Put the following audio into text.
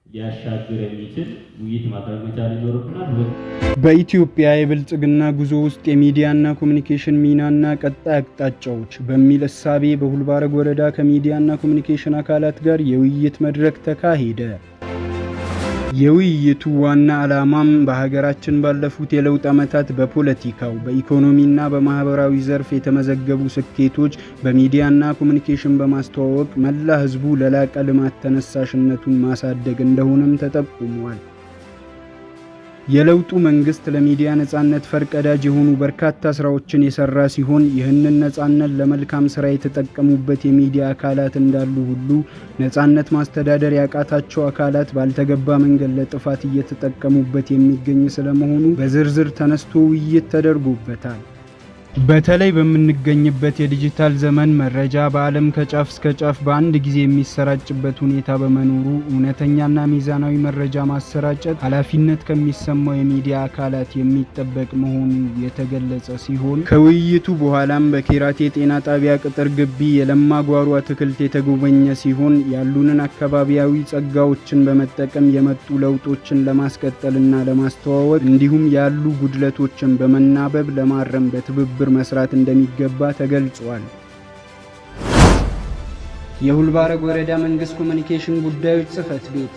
ሊያሻግር የሚችል ውይይት ማድረግ መቻል ይኖርብናል። በኢትዮጵያ የብልጽግና ጉዞ ውስጥ የሚዲያና ኮሚኒኬሽን ሚናና ቀጣይ አቅጣጫዎች በሚል እሳቤ በሁልባራግ ወረዳ ከሚዲያና ኮሚኒኬሽን አካላት ጋር የውይይት መድረክ ተካሄደ። የውይይቱ ዋና ዓላማም በሀገራችን ባለፉት የለውጥ ዓመታት በፖለቲካው፣ በኢኮኖሚና በማህበራዊ ዘርፍ የተመዘገቡ ስኬቶች በሚዲያና ኮሚኒኬሽን በማስተዋወቅ መላ ሕዝቡ ለላቀ ልማት ተነሳሽነቱን ማሳደግ እንደሆነም ተጠቁሟል። የለውጡ መንግስት ለሚዲያ ነጻነት ፈርቀዳጅ የሆኑ በርካታ ስራዎችን የሰራ ሲሆን፣ ይህንን ነጻነት ለመልካም ስራ የተጠቀሙበት የሚዲያ አካላት እንዳሉ ሁሉ ነጻነት ማስተዳደር ያቃታቸው አካላት ባልተገባ መንገድ ለጥፋት እየተጠቀሙበት የሚገኝ ስለመሆኑ በዝርዝር ተነስቶ ውይይት ተደርጎበታል። በተለይ በምንገኝበት የዲጂታል ዘመን መረጃ በዓለም ከጫፍ እስከ ጫፍ በአንድ ጊዜ የሚሰራጭበት ሁኔታ በመኖሩ እውነተኛና ሚዛናዊ መረጃ ማሰራጨት ኃላፊነት ከሚሰማው የሚዲያ አካላት የሚጠበቅ መሆኑ የተገለጸ ሲሆን፣ ከውይይቱ በኋላም በኬራቴ የጤና ጣቢያ ቅጥር ግቢ የለማ ጓሮ አትክልት የተጎበኘ ሲሆን፣ ያሉንን አካባቢያዊ ጸጋዎችን በመጠቀም የመጡ ለውጦችን ለማስቀጠልና ለማስተዋወቅ እንዲሁም ያሉ ጉድለቶችን በመናበብ ለማረም በትብብር መስራት እንደሚገባ ተገልጿል። የሁልባራግ ወረዳ መንግስት ኮሚኒኬሽን ጉዳዮች ጽህፈት ቤት።